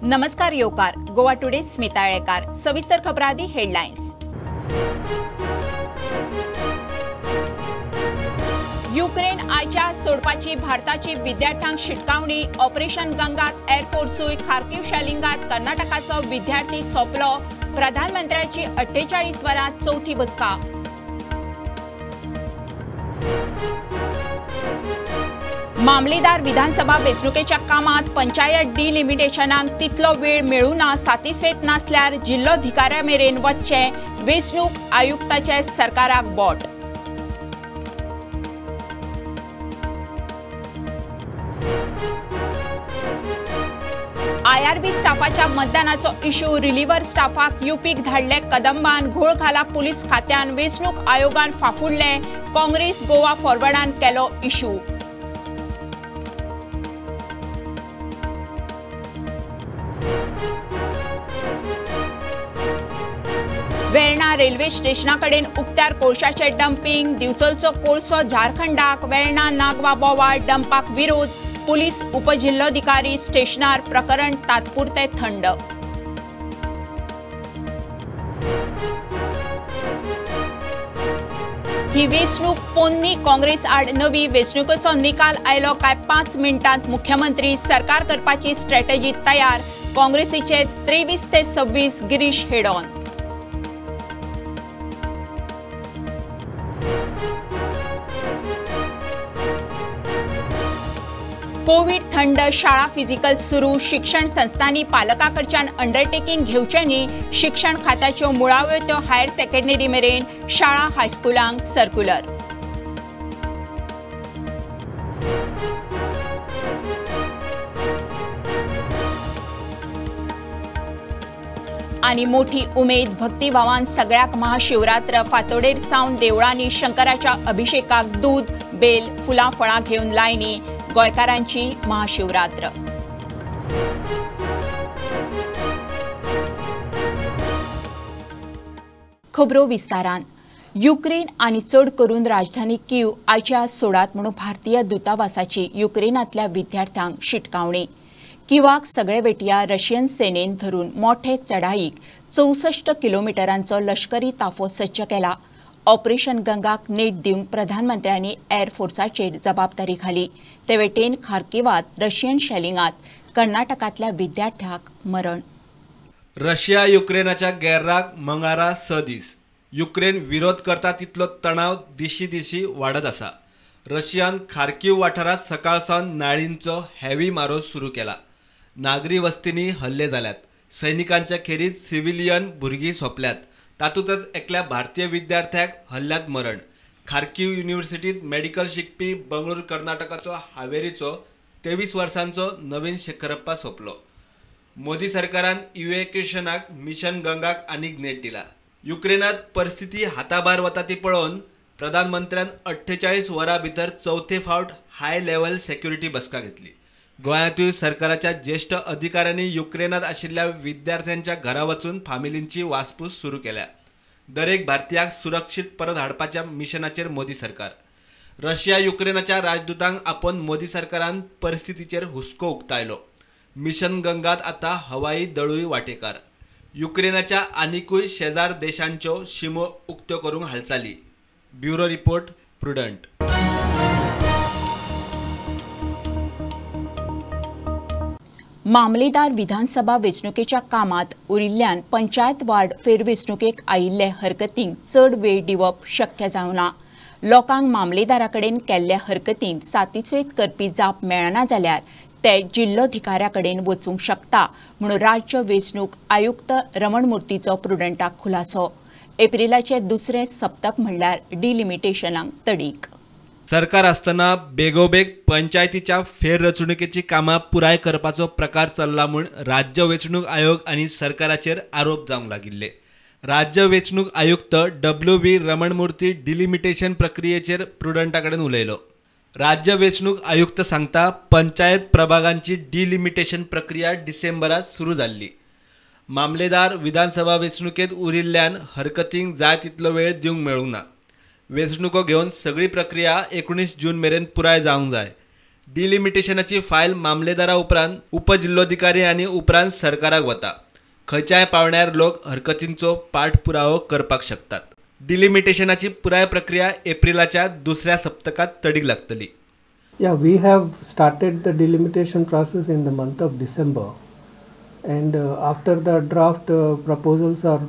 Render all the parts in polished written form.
नमस्कार येवकार गोवा टुडे स्मिता येळेकार। सविस्तर खबरां आदी हेडलायन्स। युक्रेन आयच्या सोडपाची भारताची विद्यार्थ्यांक शिटकावणी। ऑपरेशन गंगात एअरफोर्सूय खार्कीव शेलिंगात कर्नाटकाचो विद्यार्थी सोंपलो। प्रधानमंत्र्याची 48 वरां चौथी बसका। मामलेदार विधानसभा वेंचणुकेच्या कामात पंचायत डिलिमिटेशनाक तितलो वेळ मेळूना। सातिस्वेत नासल्यार जिल्लोधिकाऱ्या मेरेन वच्चें, वेंचणूक आयुक्ताचे सरकाराक बोट। आयआरबी स्टाफाच्या मतदानाचो इश्यू, रिलीवर स्टाफाक युपीक धाडले कदंबान, घोळ घाला पुलीस खात्यान, वेंचणूक आयोगान फाफुडले, काँग्रेस गोवा फॉरवर्डान केलो इश्यू। वेर्णा रेल्वे स्टेशना कडेन उक्त्यार कोळशाचे डम्पिंग, दिवचलचो कोळसो झारखंडाक, वेर्णा नागवा बोवाळ, डंपाक विरोध, पुलीस उपजिल्होधिकारी स्टेशनार प्रकरण तात्पुरते थंड। ही वेंचणूक पोन्नी काँग्रेस आड नवी, वेंचणुकेचो निकाल आयलो काय 5 मिनटांत मुख्यमंत्री, सरकार करपाची स्ट्रॅटेजी तयार, काँग्रेसीचे 23 ते 26 गिरीश हेडॉन। कोविड थंड, शाळा फिजिकल सुरू, शिक्षण संस्थांनी पालकांकडच्यान अंडरटेकिंग घेवचें न्ही, शिक्षण खात्याच्यो मुळाव्यो त्यो हायर सेकंडरी मेरेन शाळा हायस्कुलांक सर्क्युलर। आनी मोठी उमेद भक्तिभावान सगळ्याक महाशिवरात्र, फातोडेर सावन देवळांनी शंकराच्या अभिषेकाक दूद बेल फुलां फळां घेवन लायनी, गोंयकारांची महाशिवरात्र। खबरो विस्तारान। युक्रेन आनी चड करून राजधानी कीव आयच्या सोडात म्हणून भारतीय दूतावासाची युक्रेनांतल्या विद्यार्थ्यांक शिटकावणी। किवाक सगळे वेटया रशियन सेनेन धरून मोठे चढाईक 64 किलोमिटरांचो लष्करी ताफो सज्ज केला। ऑपरेशन गंगाक नेट दिवंक प्रधानमंत्र्यांनी एअरफोर्साचेर जबाबदारी घाली। ते वटेन खार्किवात रशियन शेलिंगात कर्नाटकांतल्या विद्यार्थ्याक मरण। रशिया युक्रेनाच्या गैराक मंगळारा 6 दीस। युक्रेन विरोध करता तितलो तणाव दिशी दिशी वाडत आसा। रशियान खार्कीव वाठारांत सकाळ सावन नाळींचो हेवी मारो सुरू केला। नागरी वस्तींनी हल्ले जाल्यात, सैनिकांच्या खेरीत सिव्हिलियन भुरगीं सोंपल्यात। तातूंतच एकल्या भारतीय विद्यार्थ्याक हल्ल्यात मरण। खार्कीव युनिव्हर्सिटीत मेडिकल शिकपी बंगळूर कर्नाटकाचो हावेरीचो 23 वर्सांचो नवीन शेखरप्पा सोंपलो। मोदी सरकारान इव्हॅक्युएशनाक मिशन गंगाक आनीक नेट दिला। युक्रेनात परिस्थिती हाताभायर वता ती पळोवन प्रधानमंत्र्यान 48 वरां भितर चवथे फावट हाय लेवल सेक्युरिटी बसका घेतली। गोंयांतूय सरकाराच्या ज्येष्ठ अधिकाऱ्यांनी युक्रेनात आशिल्ल्या विद्यार्थ्यांच्या घरा वचून फामिलींची वासपूस सुरू केल्या। दरेक भारतीयाक सुरक्षीत परत हाडपाच्या मिशनाचेर मोदी सरकार। रशिया युक्रेनाच्या राजदूतांक आपोवन मोदी सरकारान परिस्थितीचेर हुस्को उक्तायलो। मिशन गंगात आतां हवाई दळूय वाटेकार। युक्रेनाच्या आनिकूय शेजार देशांच्यो शिमो उक्त्यो करूंक हालचाली। Bureau report, Prudent. मामलेदार विधानसभा वेंचणुकेच्या कामात उरिल्ल्यान पंचायत वार्ड फेरवेंचणुकेक आयिल्ले हरकतींक चड वेळ दिवप शक्य जावना। लोकांक मामलेदारा कडेन केल्ल्या हरकतींक सातिस्वेत करपी जाप मेळना जाल्यार ते जिल्लोधिकाऱ्या कडेन वचूंक शकता म्हणून राज्य वेंचणूक आयुक्त रमणमूर्तीचो प्रुडंटाक खुलासो। एप्रिलाचे दुसरे सप्तक म्हणल्यार डिलिमिटेशनाक तडीक। सरकार आसतना बेगोबेग पंचायतीच्या फेररचणुकेची कामां पुराय करपाचो प्रकार चल्ला म्हूण राज्य वेंचणूक आयोग आनी सरकाराचेर आरोप जावंक लागिल्ले। राज्य वेंचणूक आयुक्त डब्ल्यू.व्ही. रमणमूर्ती डिलिमिटेशन प्रक्रियेचेर प्रुडंटा कडेन उलयलो। राज्य वेंचणूक आयुक्त सांगता, पंचायत प्रभागांची डिलिमिटेशन प्रक्रिया डिसेंबरात सुरू जाल्ली। मामलेदार विधानसभा वेंचणुकेत उरिल्ल्यान हरकतींक जाय तितलो वेळ दिवंक मेळूंक ना। वेंचणुको घेवन सगळी प्रक्रिया 19 जून मेरेन पुराय जावंक जाय। डिलिमिटेशनाची फायल मामलेदारा उपरांत उपजिल्लोधिकारी आनी उपरांत सरकाराक वता. खंयच्याय पावंड्यार लोक हरकतींचो पाठपुरावो करपाक शकतात. डिलिमिटेशनाची पुराय प्रक्रिया एप्रिलाच्या दुसऱ्या सप्तकांत तडीक लागतली. Yeah, we have started the delimitation process in the month of December, and after the draft proposals are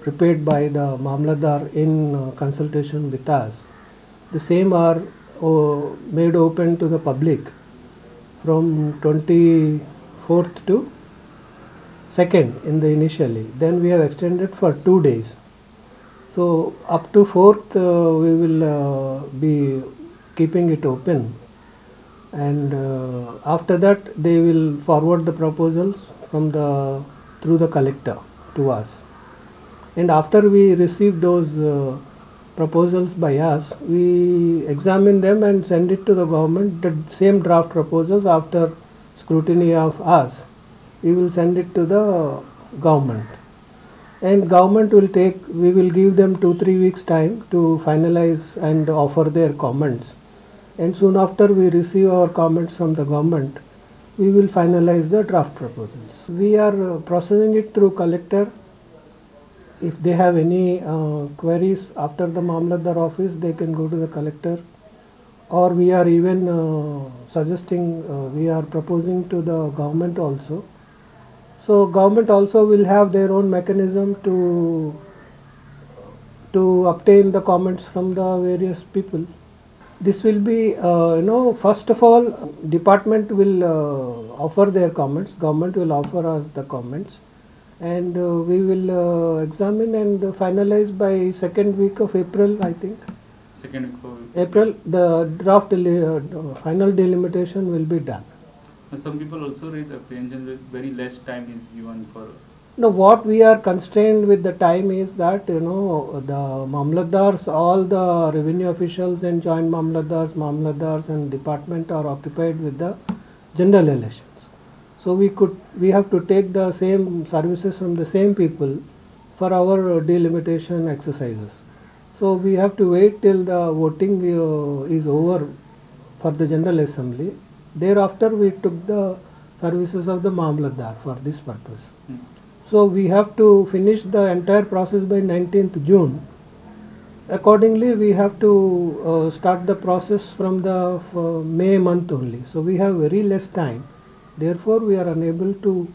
prepared by the Mamlatdar in consultation with us, the same are made open to the public from 24th to 2nd in the initially. Then we have extended for 2 days. So up to 4th we will be keeping it open, and after that they will forward the proposals from the through the collector to us, and after we receive those proposals by us, we examine them and send it to the government. The same draft proposals, after scrutiny of us, we will send it to the government, and government will take, we will give them 2-3 weeks time to finalize and offer their comments, and soon after we receive our comments from the government, we will finalize the draft proposals. We are processing it through collector. If they have any queries after the Mamlatdar office, they can go to the collector, or we are even suggesting, we are proposing to the government also. So government also will have their own mechanism to obtain the comments from the various people. This will be, first of all, department will offer their comments, government will offer us the comments, and we will examine and finalize by second week of April, I think. Second week of April, the draft final delimitation will be done. Some people also raise apprehension that very less time is given for. No, what we are constrained with the time is that, you know, the Mamlatdars, all the revenue officials and joint Mamlatdars, Mamlatdars and department are occupied with the general elections. So we have to take the same services from the same people for our delimitation exercises. So we have to wait till the voting is over for the General Assembly. Thereafter we took the services of the Mamlatdar for this purpose. So we have to finish the entire process by 19th June. Accordingly, we have to start the process from the May month only. So we have very less time. Therefore, we are unable to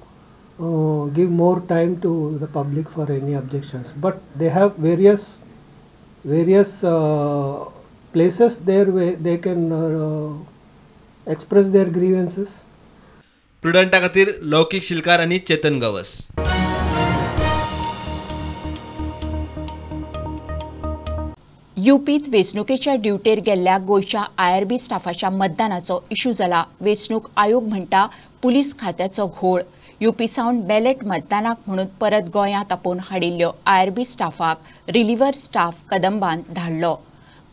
give more time to the public for any objections. But they have various places there where they can express their grievances. प्रुडंटा खातीर लौकिक शिलकार आनी चेतन गावस. युपीत वेंचणुकेच्या ड्युटेर गेल्ल्या गोंयच्या IRB स्टाफाच्या मतदानाचो issue जाला. वेंचणूक आयोग म्हणटा पुलीस खात्याचो घोळ. युपी सावन बॅलेट मतदानाक म्हणून परत गोंयांत आपोवन हाडिल्ल्यो आयआरबी स्टाफाक रिलिव्हर स्टाफ कदंबान धाडलो.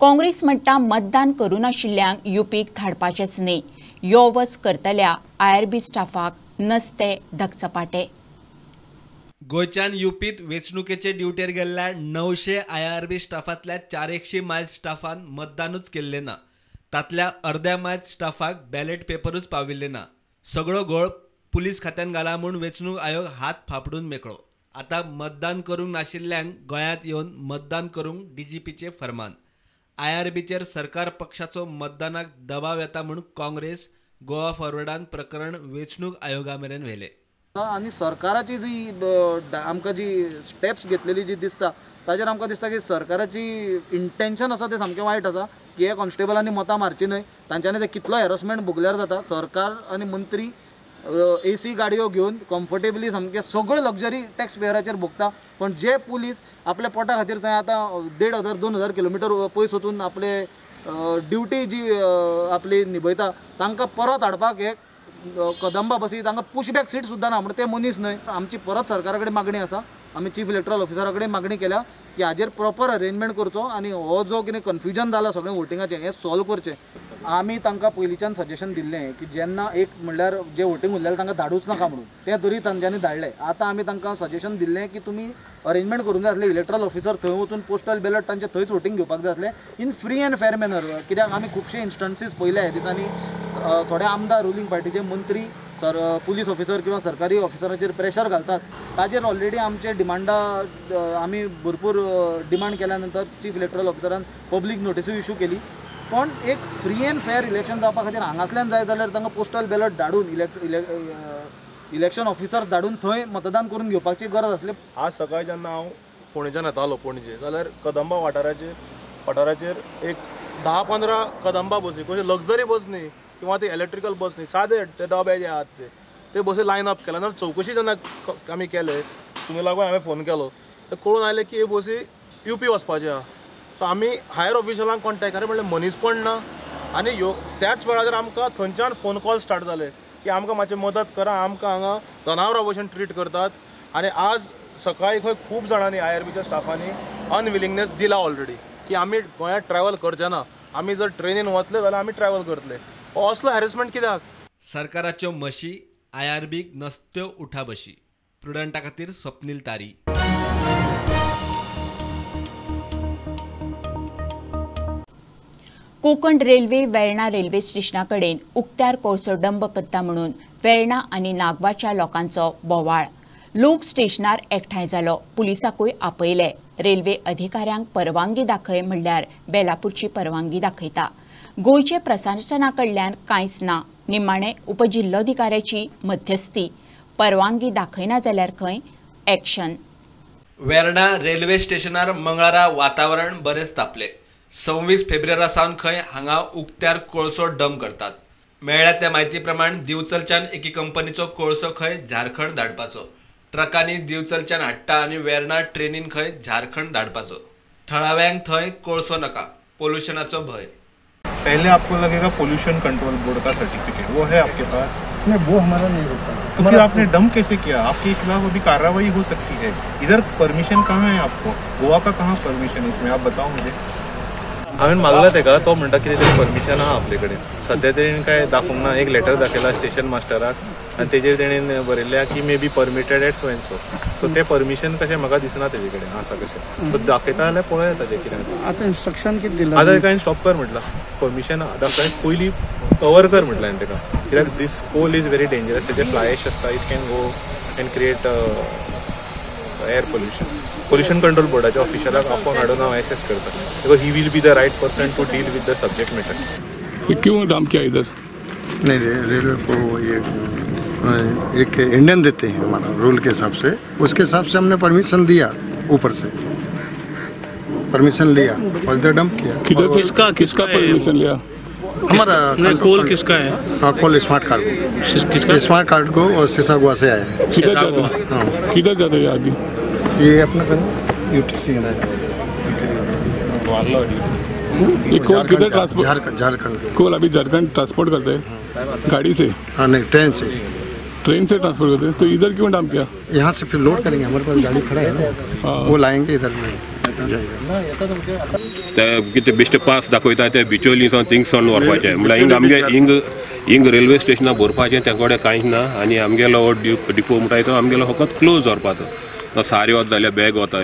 काँग्रेस म्हणटा मतदान करूं नाशिल्ल्यांक युपीक धाडपाचेंच न्ही. यो वच करतल्या आयआरबी स्टाफाक नस्ते धकचपाटे. गोंयच्यान युपीत वेंचणुकेचे ड्युटेर गेल्ल्या 900 आयआरबी स्टाफांतल्या 400 मायल्स स्टाफान मतदानूच केल्लें ना. तांतल्या अर्द्या मायल्स स्टाफाक बॅलेट पेपरूच पाविल्ले ना. सगळो घोळ पुलीस खात्यान घाला म्हूण वेंचणूक आयोग हात फापडून मेकळो. आतां मतदान करूंक नाशिल्ल्यांक गोंयांत येवन मतदान करूंक डीजीपीचें फर्मान. आयआरबीचेर सरकार पक्षाचो मतदानाक दबाव येता म्हूण काँग्रेस गोवा फॉरवर्डान प्रकरण वेंचणूक आयोगा मेरेन व्हेलें. आनी सरकाराची जी आमकां जी स्टेप्स घेतलेली जी दिसता ताजेर आमकां दिसता की सरकाराची इंटेन्शन आसा तें सामकें वायट आसा की हे कॉन्स्टेबलांनी मतां मारची न्हय, तांच्यांनी ते कितलो हॅरसमेंट भोगल्यार जाता. सरकार आनी मंत्री एसी गाडयो घेवन कम्फर्टेबली सामकें सगळ्यो लग्जरी टॅक्स पेयराचेर भोगता, पण जे पुलीस आपल्या पोटा खातीर थंय आतां 1500 2000 किलोमिटर पयस वचून आपले ड्युटी जी आपली निभयता तांकां परत हाडपाक हे कदंबा बसी तांकां पुशबॅक सीट सुद्दां ना, म्हणून ते मनीस न्हय. आमची परत सरकारा कडेन मागणी आसा, आमी चीफ इलेक्ट्रल ऑफिसरा कडेन मागणी केल्या की हाजेर प्रॉपर अरेंजमेंट करचो आनी हो जो कितें कन्फ्युजन जाला सगळें वोटिंगाचें हें सॉल्व करचें. आमी तांकां पयलींच्यान सजेशन दिल्लें की जेन्ना एक म्हणल्यार जे वोटींग उरलेले तांकां धाडूच नाका म्हणून, ते तरी तांच्यांनी धाडले. आतां आमी तांकां सजेशन दिल्लें की तुमी अरेंजमेंट करूंक जाय आसलें, इलेक्ट्रल ऑफिसर थंय वचून पोस्टल बॅलट तांचे थंयच वोटींग घेवपाक जाय आसलें in free and fair manner. कित्याक आमी खुबशे इन्स्टन्सीस पळयले ह्या दिसांनी, थोडे आमदार रुलींग पार्टीचे मंत्री सर पुलीस ऑफिसर किंवा सरकारी ऑफिसराचेर प्रेशर घालतात. ताजेर ऑलरेडी आमचे डिमांडा आमी भरपूर डिमांड केल्या नंतर चीफ इलेक्ट्रल ऑफिसरान पब्लीक नोटिसूय इशू केली. पण एक फ्री अँड फेअर इलेक्शन जावपा खातीर हांगासल्यान जाय जाल्यार तांकां पोस्टल बॅलट धाडून इलेक्शन ऑफिसर धाडून थंय मतदान करून घेवपाची गरज आसली. आज सकाळी जेन्ना हांव फोंडेच्यान येतालो पणजे, जाल्यार कदंबा वाठाराचेर एक 10-15 कदंबा बसी, कशे लक्झरी बस न्ही किंवा ते इलेक्ट्रिकल बस न्ही, सादे ते डबे जे आहात ते बसी लायन अप केला. जाल्यार चवकशी जेन्ना आमी केले, तुमी लागून हांवें फोन केलो, ते कळून आयलें की हे बसी यूपी वचपाचे आहा. सो आमी हायर ऑफिशलांक कॉन्टेक्ट केले, म्हणल्यार मनीसपण ना. आनी त्याच वेळार आमकां थंयच्यान फोन कॉल स्टार्ट जाले की आमकां मातशें मदत करा, आमकां हांगा जनावरां भशेन ट्रीट करतात. आनी आज सकाळी खंय खूब जाणांनी IRBच्या स्टाफांनी अनविलिंगनेस दिला ऑलरेडी की आमी गोंयांत ट्रॅवल करचे ना, आमी जर ट्रेनीन वतले जाल्यार आमी ट्रॅवल करतले. असलो हॅरेसमेंट कित्याक? सरकाराच्यो मशी IRBक नसत्यो उठाबशी. प्रुडंटा खातीर स्वप्नील तारी. कोकण रेल्वे वेर्णा रेल्वे स्टेशना कडेन उक्त्यार कोळसो डंप करता म्हणून वेर्णा आनी नागवाच्या लोकांचो बोवाळ. लोक स्टेशनार एकठांय जालो, पुलिसांकूय आपयले. रेल्वे अधिकाऱ्यांक परवानगी दाखय म्हणल्यार बेलापूरची परवानगी दाखयता. गोंयचे प्रशासना कडल्यान कांयच ना. निमाणे उपजिल्लोधिकाऱ्याची मध्यस्थी. परवानगी दाखयना जाल्यार खंय एक्शन. वेर्णा रेल्वे स्टेशनार मंगळारा वातावरण बरेंच तापलें. 26 फेब्रुवारा सावन खंय हांगा उक्त्यार कोळसो डंप करतात. मेळ्ळ्या त्या म्हायती प्रमाण दिवचलच्यान एके कंपनीचो कोळसो खंय झारखंड धाडपाचो. ट्रकांनी दिवचलच्यान हाडटा आनी वेर्णा ट्रेनीन खंय झारखंड धाडपाचो. थळाव्यांक थंय कोळसो नाका, पोल्युशनाचो भंय. पहले आपको लगेगा पोल्यूशन कंट्रोल बोर्ड का सर्टिफिकेट, वो है आपके पास? नहीं, वो हमारा नहीं होता. तो फिर आपने डंप कैसे किया? आपके खिलाफ अभी कार्रवाई हो सकती है. इधर परमिशन कहाँ है आपको? गोवा का कहाँ परमिशन इसमें, आप बताओ मुझे. हांवें मागला तेका, तो म्हणटा कितें तरी परमिशन आहा आपले कडेन. सद्या तेणेन काय दाखोवंक ना, एक लेटर दाखयला स्टेशन मास्टराक आनी तेजेर तेणेन बरयल्लें आहा की may be permitted at so and so. So तें परमिशन कशें म्हाका दिसना तेजे कडेन आसा कशें. तो दाखयता जाल्यार पळोवया ताजें कितें. आतां इन्स्ट्रक्शन कितें दिलां? आतां तेका हांवें स्टॉप कर म्हटलां, परमिशन दाखय पयलीं कवर कर म्हटलां हांवें तेका, कित्याक this coal is very dangerous. तेजे फ्लाय एश आसता, it can go and create air pollution. Pollution control बोर्डाच्या ऑफिशलाक आपोवन हाडून हांव एसेस करता, because he will be the right person to deal with the subject matter. क्यों डंप किया इधर? नहीं, रेलवे को ये एक इंडियन देते हैं हमारा रूल के हिसाब से, उसके हिसाब से हमने परमिशन दिया, ऊपर से परमिशन लिया और इधर डंप किया. किधर से? किसका किसका परमिशन लिया? हमारा कोल किसका है? हाँ, कोल स्मार्ट कार्गो. किसका? स्मार्ट कार्गो और सीसा गोवा से आया है. किधर जाता है? किधर जाता है आदमी? ये अपना यूटीसी है. ये कोल किधर ट्रांसपोर्ट? झारखंड. कोल अभी झारखंड ट्रांसपोर्ट करते हैं गाड़ी से? हाँ, नहीं, ट्रेन से. ट्रेन से ट्रांसपोर्ट करते हैं. तो इधर क्यों डंप किया? यहाँ से फिर लोड करेंगे, हमारे पास गाड़ी खड़ा है ना, वो लाएंगे इधर में. ते कितें बेश्टे पास दाखयता ते बिचोली सावन थिंग सावन व्हरपाचें म्हणल्यार हिंग आमगे हिंग हिंग रेल्वे स्टेशनाक भरपाचें त्या कडेन कांयच ना. आनी आमगेलो डिपो म्हणटा तो आमगेलो फकत क्लोज दवरपाचो. सारी वता जाल्यार बॅग वता,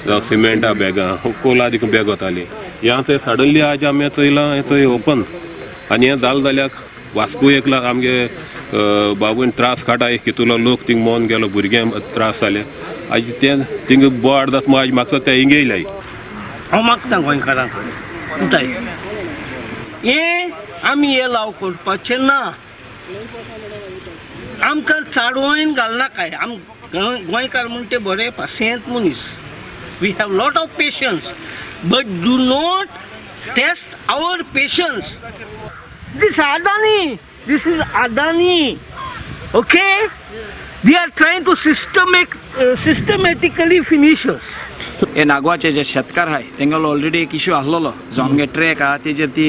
जावं सिमेंटा बॅगां, कोला देखून बॅग वताली. ह्या थंय सडनली आज आमी चोयलां थंय ओपन. आनी हें जालें जाल्यार वास्को एकला आमगे बाबून त्रास काडटा, कितलो लोक थिंग मोन गेलो, भुरग्यांक त्रास जाले. आज तें थिंग बोवाळ जाता, आज म्हाका ते हिंग येयले. हांव मागता गोंयकारां कडेन उठाय, हें आमी हे लाव करपाचें ना. आमकां चाडोवन घालनाकाय. आम गोंयकार म्हण ते बरे पासियेंत मनीस. We have lot of patience, but do not test our patience. This Adani, this is Adani, okay? They are trying to systematically finish us. हे नागवाचे जे शेतकार आहाय तेंगेलो ऑलरेडी एक इशू आसलेलो, जो आमगे ट्रॅक आहा तेजेर ती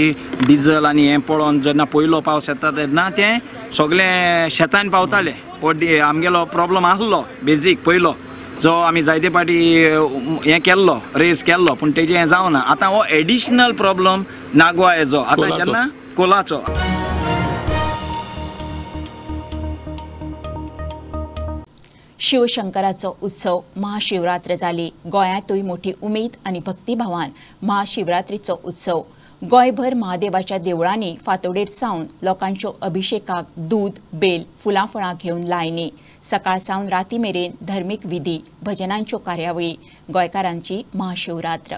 डिजल आनी हें पळोवन जेन्ना पयलो पावस येता तेन्ना तें सगळें शेतान पावतालें. हो आमगेलो प्रॉब्लम आसलो बेजीक पयलो, जो आमी जायते पाटी हें केल्लो, रेज केल्लो, पूण तेजें हें जावना. आतां हो एडिशनल प्रॉब्लम नागवा हेजो. आतां जेन्ना कोलाचो. शिवशंकराचो उत्सव महाशिवरात्र जाली. गोंयांतूय मोठी उमेद आनी भक्तिभावान महाशिवरात्रीचो उत्सव. गोंयभर महादेवाच्या देवळांनी फांतोडेर सावन लोकांच्यो अभिषेकाक दूद, बेल, फुलां फळां घेवन लायनी. सकाळ सावन राती मेरेन धर्मीक विधी, भजनांच्यो कार्यावळी. गोंयकारांची Mahashivratri.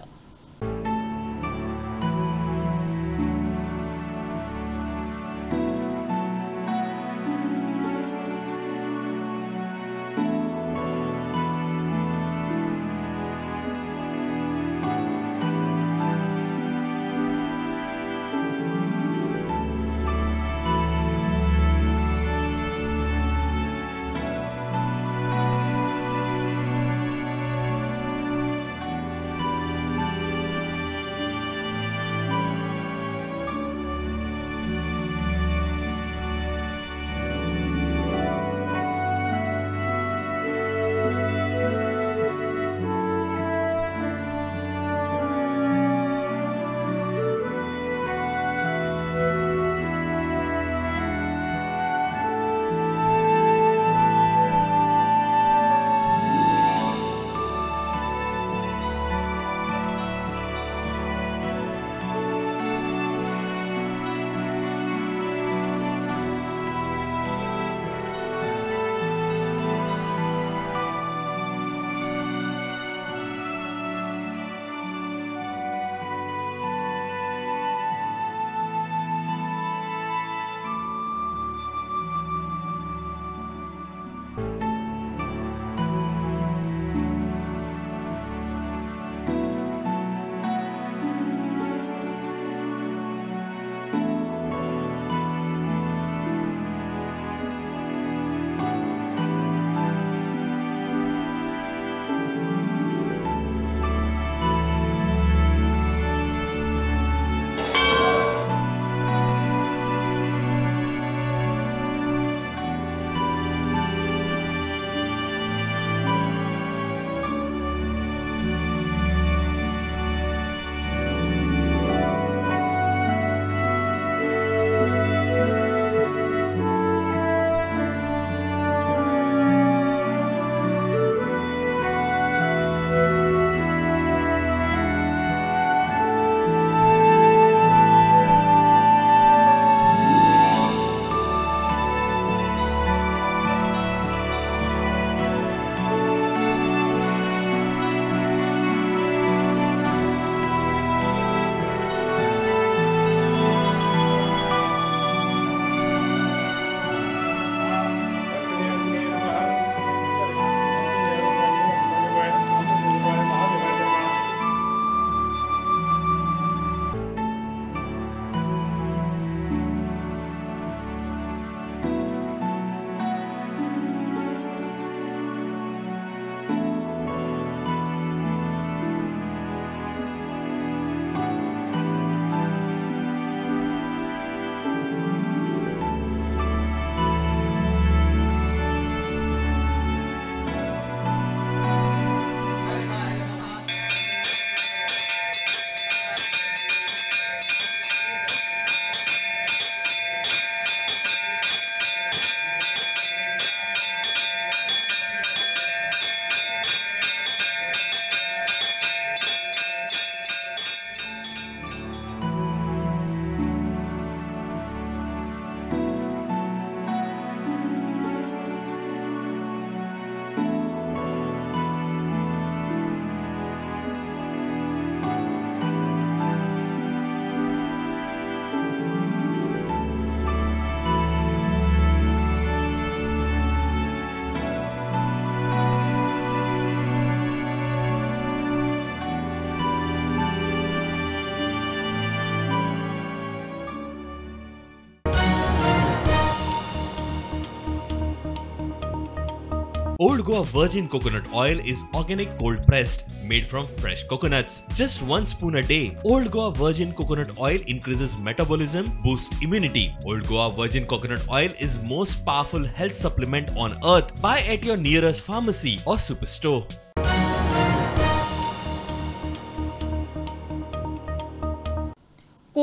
Old Goa Virgin Coconut Oil is organic cold pressed, made from fresh coconuts. Just 1 spoon a day. Old Goa Virgin Coconut Oil increases metabolism, boosts immunity. Old Goa Virgin Coconut Oil is most powerful health supplement on earth. Buy at your nearest pharmacy or superstore.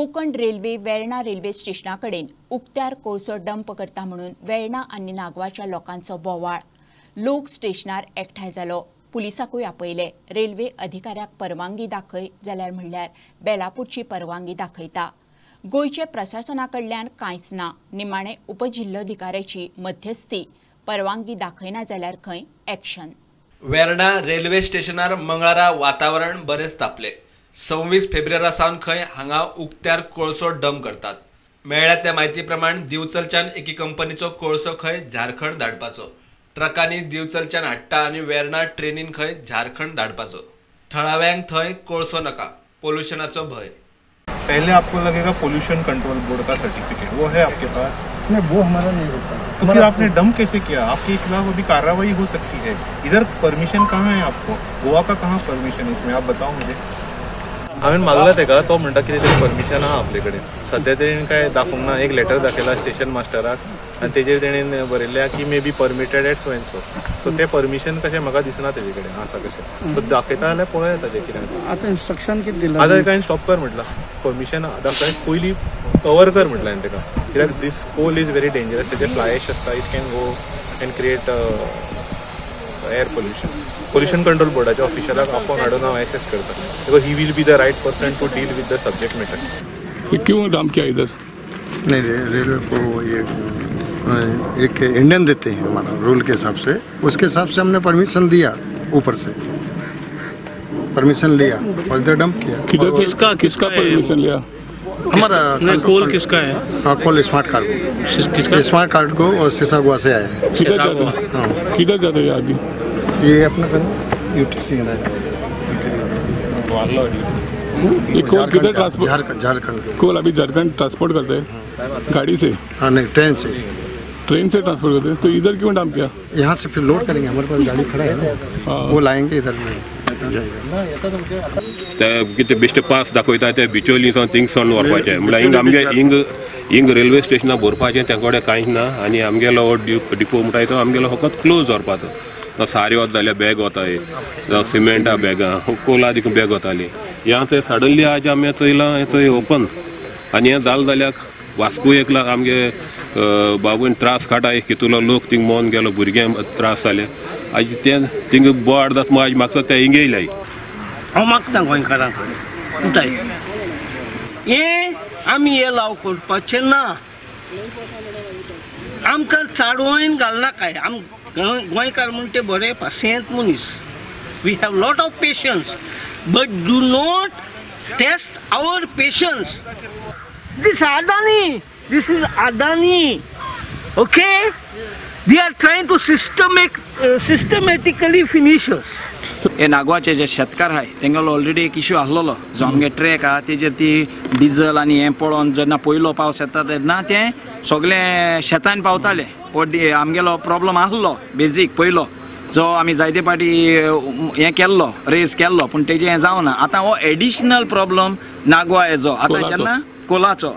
Konkan railway Verna railway स्टेशना कडेन उक्त्यार कोळसो dump करता म्हणून वेर्णा आनी नागवाच्या लोकांचो बोवाळ. लोक स्टेशनार एकठांय जालो. पुलिसाकूय आपयले. रेल्वे अधिकाऱ्याक परवानगी दाखय जाल्यार म्हणल्यार बेलापूरची परवानगी दाखयता. गोंयचे प्रशासना कडल्यान कांयच ना. निमाणे उपजिल्होधिकाऱ्याची मध्यस्थी. परवानगी दाखयना जाल्यार खंय एक्शन. वेर्णा रेल्वे स्टेशनार मंगळारा वातावरण बरेंच तापलें. 26 फेब्रुवारा सावन खंय हांगा उक्त्यार कोळसो डंप करतात. मेळ्ळ्या त्या म्हायती प्रमाण दिवचलच्यान एकी कंपनीचो कोळसो खंय झारखंड धाडपाचो. ट्रकांनी दिवचलच्यान हाडटा आनी वेर्णा ट्रेनीन खंय झारखंड धाडपाचो. थळाव्यांक थंय कोळसो नाका, पोल्युशनाचो भंय. पहले आपको लगेगा पोल्यूशन कंट्रोल बोर्ड का सर्टिफिकेट, वो है आपके पास? नहीं, वो हमारा नहीं होता. तो फिर आपने डंप कैसे किया? आपके खिलाफ अभी कार्रवाई हो सकती है. इधर परमिशन कहाँ है आपको? गोवा का कहाँ परमिशन है इसमें, आप बताओ मुझे. हांवें मागला तेका, तो म्हणटा कितें तरी परमिशन आहा आपले कडेन. सद्या तेणेन काय दाखोवंक ना. एक लेटर दाखयला स्टेशन मास्टराक आनी तेजेर तेणेन बरयल्लें की may be permitted at so and so. So तें परमिशन कशें म्हाका दिसना तेजे कडेन आसा कशें. सो दाखयता जाल्यार पळोवया ताजें कितें. आतां इन्स्ट्रक्शन कितें दिलां? आतां तेका हांवें स्टॉप कर म्हटलां. परमिशन दाखय पयलीं कवर कर म्हटलां हांवें तेका, कित्याक this coal is very dangerous. तेजेर फ्लाय एश आसता, it can go and create air pollution. Pollution control बोर्डाच्या ऑफिशलाक आपोवन हाडून हांव एसेस करता, because he will be the right person to deal with the subject matter. क्यों डंप किया इधर? नहीं, रेलवे को ये एक इंडियन देते हैं हमारा रूल के हिसाब से, उसके हिसाब से हमने परमिशन दिया, ऊपर से परमिशन लिया और इधर डंप किया. किधर से? किसका किसका परमिशन लिया? हमारा कोल किसका है? हाँ, कोल स्मार्ट कार्गो. किसका? स्मार्ट कार्गो और सीसा गोवा से आया है. किधर जाते हैं? किधर जाते हैं आदमी? ये अपना यूटीसी है. ये कोल किधर ट्रांसपोर्ट? झारखंड. कोल अभी झारखंड ट्रांसपोर्ट करते हैं गाड़ी से? हाँ, नहीं, ट्रेन से. ट्रेन से ट्रांसपोर्ट करते हैं. तो इधर क्यों डंप किया? यहाँ से फिर लोड करेंगे, हमारे पास गाड़ी खड़ा है ना, वो लाएंगे इधर में. ते कितें बेश्टे पास दाखयता ते बिचोली सावन थिंगसान व्हरपाचें. म्हणल्यार हिंग आमगे हिंग हिंग रेल्वे स्टेशनार भरपाचें तें कडेन कांयच ना. आनी आमगेलो डिपो म्हणटाय तो आमगेलो फकत क्लोज दवरपाचो. सारी वता जाल्यार बॅग वता, जावं सिमेंटा बॅगां, कोला देखून बॅग वताली. ह्या थंय सडनली आज आमी चोयलां हें थंय ओपन. आनी हें जालें जाल्यार वास्को एकला आमगे बाबून त्रास काडटा. कितलो लोक थिंग मोन गेलो, भुरग्यांक त्रास जाले. आज तें थिंग बोवाळ जाता म्हूण आज म्हाका ते हिंग येयले. हांव मागता गोंयकारां कडेन उठाय, हें आमी हे लाव करपाचें ना. आमकां चाडोवन घालनाकाय. आम गोंयकार म्हण ते बरे पासियेंत मनीस. We have lot of patience, but do not test our patience. This Adani, this is Adani, okay? They are trying to systematically finish us. हे नागवाचे जे शेतकार आहाय तेंगेलो ऑलरेडी एक इशू आसलेलो, जो आमगे ट्रॅक आहा तेजेर ती डिजल आनी हें पळोवन जेन्ना पयलो पावस येता तेन्ना तें सगळें शेतान पावतालें. हो आमगेलो प्रॉब्लम आसलो बेजीक पयलो, जो आमी जायते पाटी हें केल्लो, रेज केल्लो, पूण तेजें हें जावना. आतां हो एडिशनल प्रॉब्लम नागवा हेजो आतां जेन्ना कोलाचो.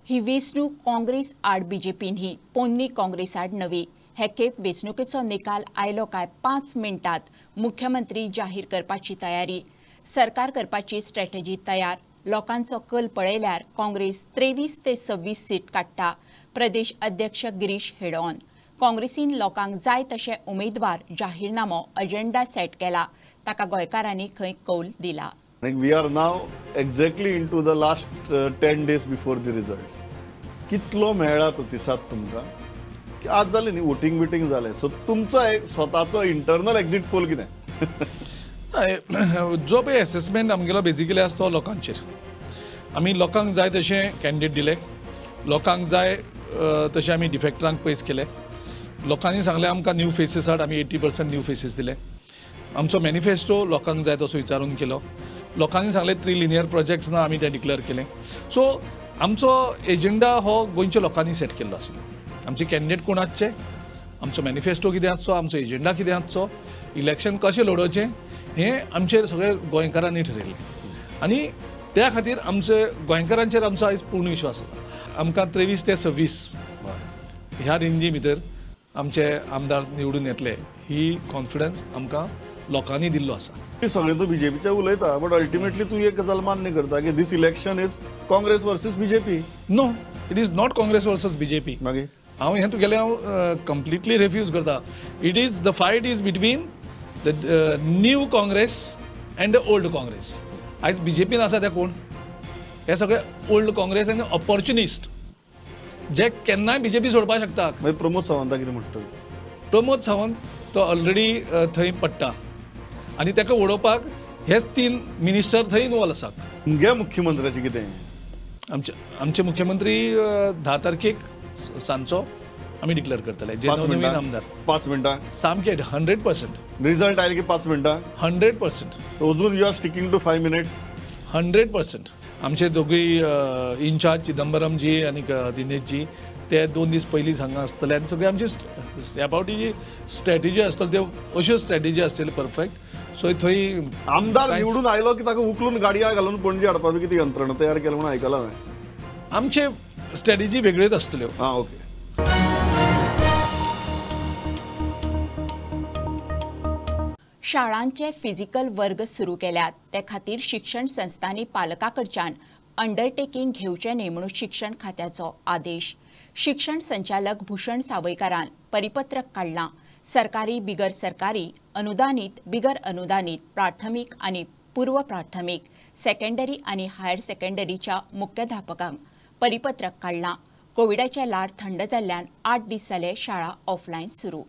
ही वेंचणूक काँग्रेस आड बीजेपी न्ही, पोन्नी काँग्रेस आड नवी. हे खेप वेंचणुकेचो निकाल आयलो काय 5 मिनटात मुख्यमंत्री जाहीर करपाची तयारी, सरकार करपाची स्ट्रॅटेजी तयार. लोकांचो कल पळयल्यार काँग्रेस 23 ते 26 सीट काडटा. प्रदेश अध्यक्ष गिरीश हेडॉन. काँग्रेसीन लोकांक जाय तशे उमेदवार जाहीरनामो अजेंडा सेट केला, ताका गोंयकारांनी खंय कौल दिला. We are now exactly into the last 10 days before the results. कितलो मेळ्ळा प्रतिसाद तुमकां? आज जालें न्ही वोटींग बिटींग जालें, सो तुमचो एक स्वताचो इंटरनल एक्झिट पोल कितें? जो पळय एसेसमेंट आमगेलो बेजिकली आसा तो लोकांचेर. आमी लोकांक जाय तशें कॅन्डिडेट दिले, लोकांक जाय तशें आमी डिफेक्टरांक पयस केले. लोकांनी सांगलें आमकां न्यू फेसीस हाड, आमी 80% न्यू फेसीस दिले. आमचो मॅनिफेस्टो लोकांक जाय तसो विचारून केलो. लोकांनी सांगलें 3 लिनियर प्रोजेक्ट्स ना, आमी ते डिक्लेअर केले. सो आमचो एजेंडा हो गोंयच्या लोकांनी सेट केल्लो आशिल्लो. आमचे कॅन्डिडेट कोण आसचे, आमचो मॅनिफेस्टो कितें आसचो, आमचो एजेंडा कितें आसचो, इलेक्शन कशें लडोवचें हें आमचेर सगळे गोंयकारांनी ठरयलें. आनी त्या खातीर आमचे गोंयकारांचेर आमचो आयज पूर्ण विश्वास आसा. आमकां 23 ते 26 ह्या रेंजी भितर आमचे आमदार निवडून येतले ही कॉन्फिडन्स आमकां लोकांनी दिल्लो आसा. सगळें तूं बीजेपीच्या उलयता, बट अल्टिमेटली तूं एक गजाल मान्य करता की this election is Congress versus BJP. No, it is not Congress versus BJP. मागीर हांव हें तुगेलें हांव कंप्लिटली रेफ्यूज करता. It is the fight is between the new Congress and the old Congress. आयज बीजेपीन आसा ते कोण, हे सगळे ओल्ड काँग्रेस आनी ऑपॉर्च्युनिस्ट जे केन्नाय बीजेपी सोडपाक शकता. मागीर प्रमोद सावंता कितें म्हणटा? प्रमोद सावंत तो ऑलरेडी थंय पडटा आनी ताका उडोवपाक हेच 3 मिनिस्टर थंय इनवॉल्व आसात. तुमगे मुख्यमंत्र्याचें कितें? आमचे मुख्यमंत्री 10 तारखेक सांजचो आमी डिक्लेअर करतले, जे नवीन आमदार. 5 मिनटां सामके 100%. रिजल्ट आयले की 5 मिनटां 100%. अजून you are sticking to 5 minutes? 100%. आमचे दोगूय इन्चार्ज चिदंबरम जी आनी दिनेश जी ते 2 दीस पयलीं हांगा आसतले आनी सगळे आमची ह्या फावटी जी स्ट्रॅटेजी आसतली त्यो अश्यो स्ट्रॅटेजी आसतल्यो परफेक्ट. सो थंय आमदार निवडून आयलो की ताका उखलून गाडयां घालून पणजे हाडपा बी कितें यंत्रणा तयार केल्या म्हणून आयकलां हांवें. आमचे स्ट्रॅटेजी वेगळ्योच आसतल्यो. आं, ओके. शाळांचे फिजिकल वर्ग सुरू केल्यात, ते खातीर शिक्षण संस्थांनी पालकां कडच्यान अंडरटेकिंग घेवचें न्हय म्हणून शिक्षण खात्याचो आदेश. शिक्षण संचालक भूषण सावयकारान परिपत्रक काडलां. सरकारी, बिगर सरकारी, अनुदानीत, बिगर अनुदानीत, प्राथमीक आनी पूर्व प्राथमीक, सेकंडरी आनी हायर सेकंडरीच्या मुख्याध्यापकांक परिपत्रक काडलां. कोविडाचें ल्हार थंड जाल्ल्यान 8 दीस जाले शाळा ऑफलायन सुरू.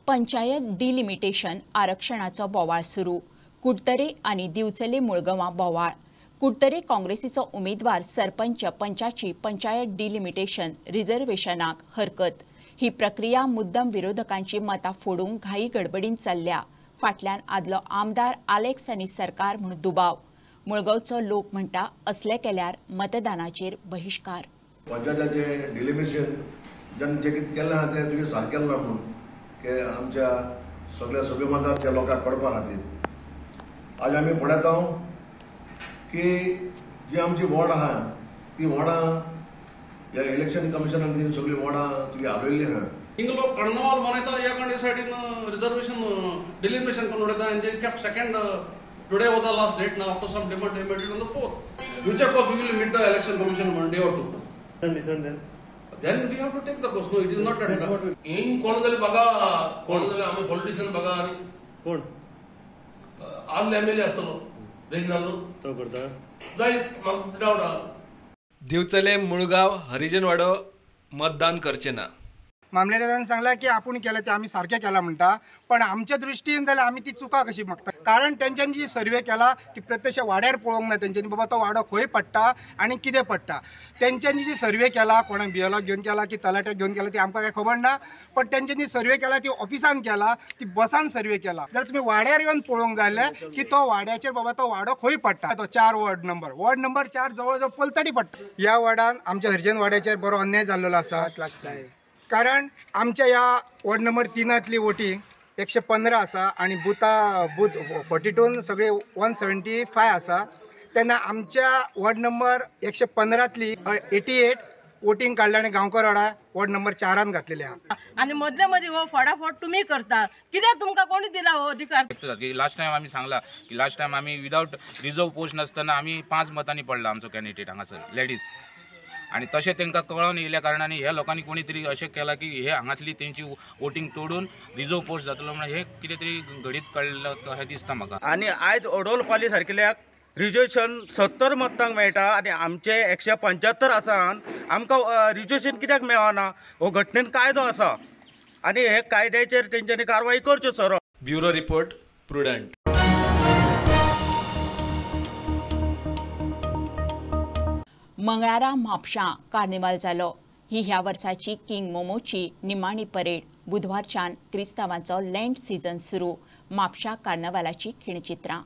पंचायत डिलिमिटेशन आरक्षणाचो बोवाळ सुरू. कुडतरे आनी दिवचले मुळगांवां बोवाळ. कुडतरे काँग्रेसीचो उमेदवार सरपंच पंचाची पंचायत डिलिमिटेशन रिझर्वेशनाक हरकत. ही प्रक्रिया मुद्दम विरोधकांची मतां फोडूंक घाई गडबडीन चल्ल्या. फाटल्यान आदलो आमदार आलेक्स आनी सरकार म्हूण दुबाव. मुळगांवचो लोक म्हणटा असले केल्यार मतदानाचेर बहिश्कार. पंचायताचें डिलिमिटेशन जेन्ना जें कितें केल्लें आहा तें तुवें सारकें ना म्हणून की आमच्या सगळ्या सभ्य समाजाच्या लोकांक कळपा खातीर आज आमी पळयता की जी आमची वॉर्ड आहा ती वॉर्डां ह्या इलेक्शन कमिशनान ती सगळीं वॉर्डां तुगे हालयल्ली आहा. हिंग लोक कर्नवाल मनयता ह्या कंडे सायडीन रिजर्वेशन डिलिमिटेशन करून उडयता आनी they kept second today was the last date. Now after some demand they made it on the 4th. Future course we will meet the election commission one day or two. Listen then. Then we have to take the course. No, it is not that. हिंग कोण जाल्यार बघा, कोण जाल्यार आमी politician बघा आनी कोण आदले एमएलए आसतलो रेजिनाल्दो तो करता जायत म्हाका डावट आहा. दिवचले मुळगांव हरिजनवाडो मतदान करचे ना. मामलेदारान सांगला की आपूण केलें तें आमी सारकें केलां म्हणटा, पण आमच्या दृश्टीन जाल्यार आमी ती चुका कशी मागता, कारण तेंच्यांनी जी सर्वे केला ती प्रत्यक्ष वाड्यार पळोवंक ना तेंच्यांनी, बाबा तो वाडो खंय पडटा आनी कितें पडटा. तेंच्यांनी जी सर्वे केला कोणाक बियलाक घेवन केला की तलाट्याक घेवन केला ती आमकां कांय खबर ना, पण तेंच्यांनी सर्वे केला ती ऑफिसान केला, ती बसान सर्वे केला. जाल्यार तुमी वाड्यार येवन पळोवंक जाय जाल्यार की तो वाड्याचेर बाबा तो वाडो खंय पडटा. तो 4 वॉर्ड नंबर, वॉर्ड नंबर 4 जवळ जवळ पलतडी पडटा. ह्या वॉर्डान आमच्या हरिजन वाड्याचेर बरो अन्याय जाल्लो आसा, कारण आमच्या ह्या वॉर्ड नंबर 3तली वोटींग 115 आसा आनी बुथा बूथ 42 सगळे 175 आसा. तेन्ना आमच्या वॉर्ड नंबर 115तली 88 वोटींग काडल्या आनी गांवकर वाडा वॉर्ड नंबर 4 घातलेले आहा. आनी मदले मदीं हो फोडाफोड तुमी करता कित्याक, तुमकां कोणी दिला हो अधिकार? लास्ट टायम आमी सांगला की लास्ट टायम आमी विदावट रिजर्व पोस्ट नासतना आमी 5 मतांनी पडला आमचो कॅन्डिडेट हांगासर लेडीज, आनी तशें तांकां कळोन येयल्या कारणान ह्या लोकांनी कोणी तरी अशें केलां की हे हांगातली तेंची वोटींग तोडून रिजर्व पोस्ट जातलो म्हणून हे कितें तरी घडीत कळ्ळें अशें दिसता म्हाका. आनी आयज अडोलपाली सारकिल्याक रिजर्वेशन 70 मतांक मेळटा आनी आमचे 175 आसा, आमकां रिजर्वेशन कित्याक मेळना? हो घटनेन कायदो आसा आनी हे कायद्याचेर तेंच्यांनी कारवाई करच्यो sir. Bureau report, Prudent. मंगळारा म्हापशां कार्निवाल जालो. ही ह्या वर्साची किंग मोमोची निमाणी परेड. बुधवारच्यान क्रिस्तांवांचो लँड सीझन सुरू. म्हापशां कार्निवालाची खिणचित्रां.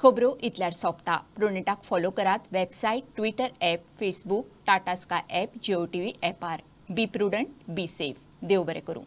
खबरो इतल्यार सोंपता. प्रुडंटाक फॉलो करात website, Twitter app, Facebook, Tata Sky app, Jio TV ॲपार. Be prudent, be safe. देव बरें करूं.